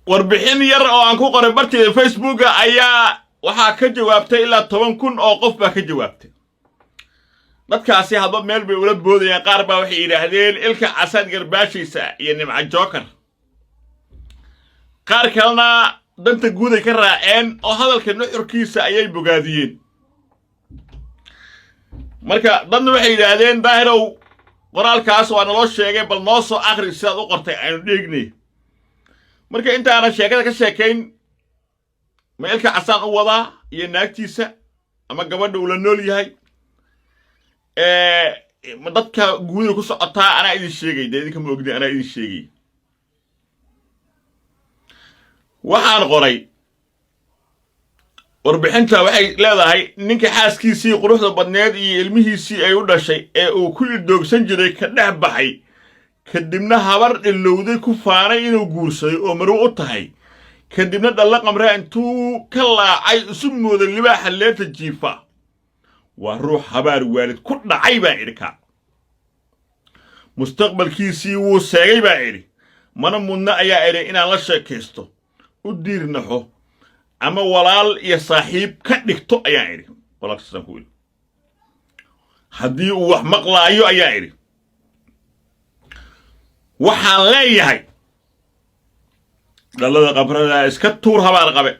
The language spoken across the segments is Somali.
Warbixin yar oo aan ku qoray bartayda Facebooka ayaa waxaa ka jawaabtay ilaa 10,000 oo qof baa ka jawaabtay. Dadkaasi hadba meel bay ula boodayaan. Qaar baa waxay yidhaahdeen Ilka Casaad garbaashiisa iyo Nimca Joker. Qaar kalena danta guud ay ka raaceen oo hadalka nuxurkiisa ayay bogaadiyeen. Marka dadna waxay yidhaahdeen, "Daahirow, qoraalkaas waa naloo sheegay, bal noo soo akhri sidaad u qortay, aynu dheegnay." Marka intaanan sheekada ka sheekayn, ma Ilka Casaan u wadaa iyo naagtiisa ama gabadha uu la nool yahay, ma dadka guuday ku socotaa? Anaa idin sheegay dee, idinka ma ogdin, anaa idin sheegay. Waxaan qoray warbixinta waxay leedahay: ninka xaaskiisii quruxda badneed iyo ilmihiisii ay u dhashay ee uu ku ildoogsan jiray ka dhex baxay, kadibna habar dhilowday ku faanay inuu guursaday oo marwo u tahay, kadibna dhalla qamre intuu ka laacay isu mooday libaaxa leeta jiifa, waa ruux habaar waalid ku dhacay baa idhi. Ka mustaqbalkiisii wuu seegay baa idhi, mana mudna ayaa idhi inaan la sheekaysto, u diirnaxo ama walaal iyo saaxiib ka dhigto ayaan idhi. Walaalkaasaan ku idhi haddii uu wax maqlaayo ayaa idhi. Waxaan leeyahay, dhallada qabrada iska tuur, habaar qabe.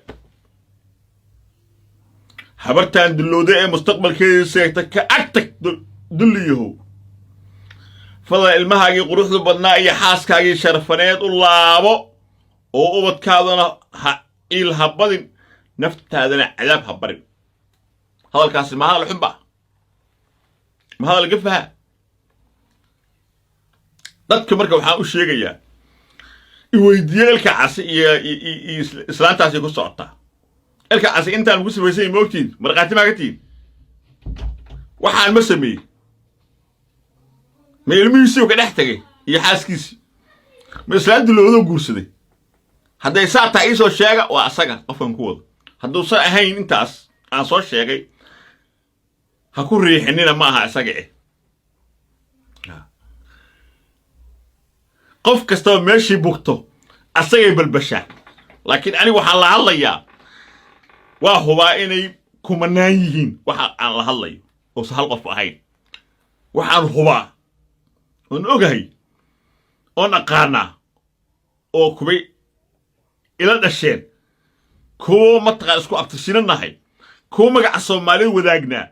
Habartaan dullowda ee mustaqbalkeedii seegta ka agtag, dulliyahow. Fadlan ilmahaagii quruxda badnaa iyo xaaskaagii sharfaneed u laabo, oo ubadkaadana ha iil ha badin, naftaadana cadaab ha barin. Hadalkaasi ma hadal xunba? Ma hadal gafaha? Dadka marka waxaan u sheegayaa iweydiiye, Ilka Casi iyo islaantaasi ku socotaa. Ilka Casi intaan ku samaysay ma ogtiin? Markhaati maa ka tihin? Waxaan ma sameeyey? Ma ilmihiisii ka dhex tegay iyo xaaskiisii? Ma islaan dulowdoo guursaday? Hadday saa tahay iisoo sheega. Waa asaga qofkan ku wado. Hadduusan ahayn intaas aan soo sheegay, ha ku riixinina, ma aha isaga. Qof kastaba meeshii bugto asagay balbashaa, laakiin anigu waxaan la hadlayaa, waa hubaa inay kumanaan yihiin waxa aan la hadlayo, oosan hal qof ahayn. Waxaan hubaa oon ogahay oon aqaanaa oo kubay ila dhasheen, kuwo mataqaan isku abtirsinanahay, kuwo magaca Soomaaliyeed wadaagnaa,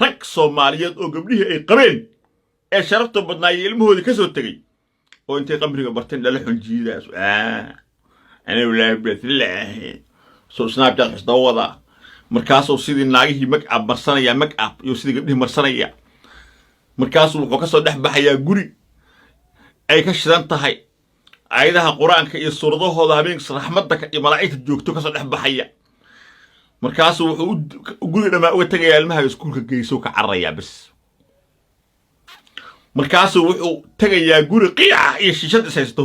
rag Soomaaliyeed oo gabdhihii ay qabeen ee sharafta badnaa iyo ilmahoodii ka soo tegey oo intay qamriga barteen dhala xun jiidaas, anigu laahi soo Snapchat xusdaba wadaa. Markaasuu sidii naagihii make-up marsanaya, make-up iyo sidii gabdhihii marsanaya. Markaasuu wuxuu ka soo dhex baxayaa guri ay ka shidan tahay aayadaha Qur-aanka iyo suuradahooda, habeenka raxmadda iyo malaa'igta joogto kasoo dhex baxaya. Markaasuu wuxuu guriga dhammaa uga tegayaa ilmaha iskuulka geyso, ka cararayaa bes. Markaasuu wuxuu tegayaa guri qiica iyo shiishad is haysato,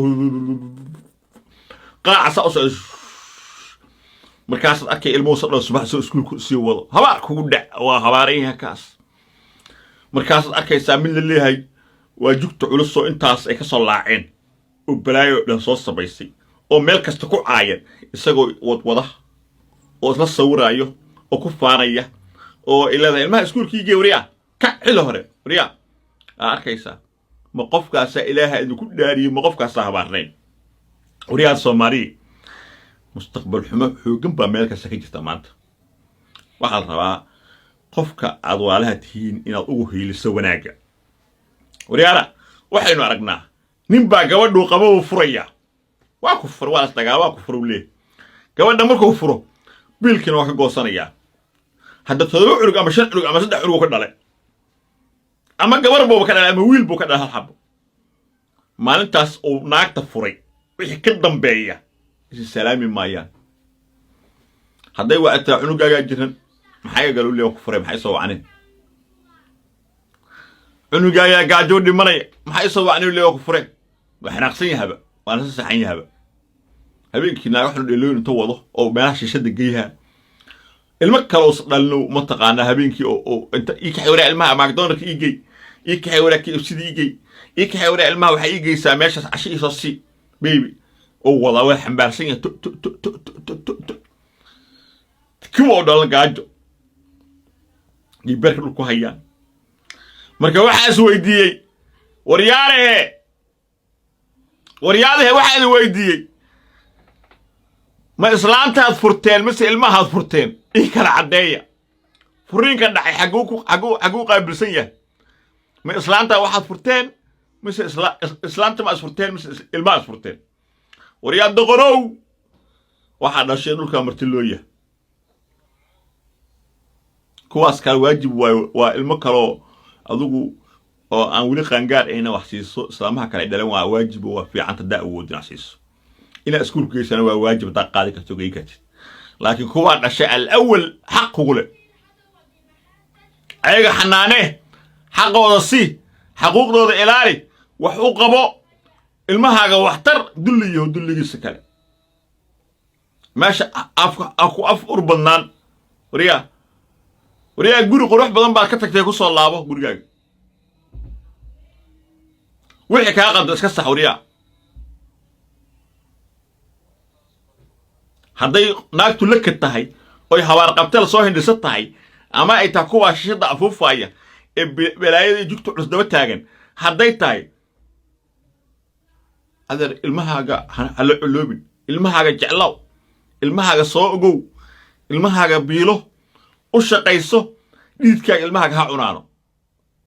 qaaca saa u socda. Markaasaad arkay ilmuhu sadhow subax soo iskuulku sii wado. Habaar kugu dhac, waa habaaran yahay kaas. Markaasaad arkaysaa mid la leeyahay waa jugta culusoo intaas ay ka soo laaceen oo balaayo dhan soo samaysay oo meel kasta ku caayan, isagoo wadwada oo isla sawiraayo oo ku faanaya oo ay leedahay, "Ilmaha iskuulkii gee, waryaa, ka xilli hore, waryaa." Aa arkaysaa. Ma qofkaasaa, Ilaaha idinku dhaariyey, ma qofkaasaa habaarnayn? Waryaha Soomaaliya, mustaqbal xumo xooggan baa meel kasta ka jirta maanta. Waxaa la rabaa qofka aad waalaha tihiin inaad ugu hiiliso wanaagga. Waryaala, waxaynu aragnaa nin baa gabadhuu qaba uu furaya. Waa ku fur, waa lasdagaa, waa ku fur uu leeyahy. Gabadha markuu furo, biilkiina waa ka goosanayaa. Hadda 7 cunug ama 5 cunug ama 3 cunug ka dhalay, ama gabar buuba ka dhalay ama wiil buu ka dhalay, hal xabo. Maalintaas uu naagta furay wixii ka dambeeya isi salaami maayaan. Hadday wactaa, "Cunugaagaa jiran, maxaa galu leeya? Ku furay, maxay soo wacnin? Cunugaagaa gaajoo dhimanaya, maxay soo wacnin?" Leeya, "Ku fure." Waa xanaaqsan yahaba, waana sa saxan yahaba. Habeenkii naaga xun dheelooyin inta wado oo meelaha shishada geeyaha, ilmo kale us dhalino mataqaanaa, habeenkii oo inta "Ii kaxay waraa ilmaha McDonaldka, ii gey, ii kaxay waraa KFCda, ii gey, ii kaxay waraa ilmaha, waxaa ii geysaa meeshaas, casho iisoo sii, baby." Oo wadaa, waa xambaarsan yahay. Tu tu tu tu tu tu tu tu kiwa oo dhalan gaajo iyo beerka dhul ku hayaan. Marka waxaa is weydiiyey, waryaalehe, waryaalahe, waxaa idin weydiiyey: ma islaantaad furteen mise ilmahaad furteen? Ii kala caddeeya. Furiinka dhacay xaguu ku xaguu qaabilsan yahay? Ma islaantaa waxaad furteen mise islaanta ma isfurteen mise ilmaha isfurteen? Waryaa doqonow, waxaa dhashay dhulkaa marti loo yahay. Kuwaas kale waajib waayo, waa ilmo kaloo adigu oo aan weli qaangaar ahna wax siiso. Islaamaha kale ay dhalan waa waajib oo waa fiicanta haddaa awoodin wax siiso. Inaad iskuulka geysana waa waajib haddaa qaadi karto, geyn kartid. Laakiin kuwaa dhashay al-awal xaq kugu leh, ayaga xanaanee, xaqooda si, xaquuqdooda ilaali, wax u qabo. Ilmahaaga waxtar dulliyaho dulligiisa kale meesha afka ku af ur badnaan. Waryaa, waryaa, guri qurux badan baad ka tagtay, ku soo laabo gurigaaga. Wixii kaa qaldo iska sax. Waryaa, hadday naagtu lakad tahay oy habaar qabteel soo hindhiso tahay, ama ay tahay kuwaa shishada afuufaya ee balaayada iyo jugta culus daba taagan hadday tahay, adeer, ilmahaaga ha la coloobin. Ilmahaaga jeclow, ilmahaaga soo ogow, ilmahaaga biilo, u shaqayso, dhiidkaaga ilmahaaga ha cunaano.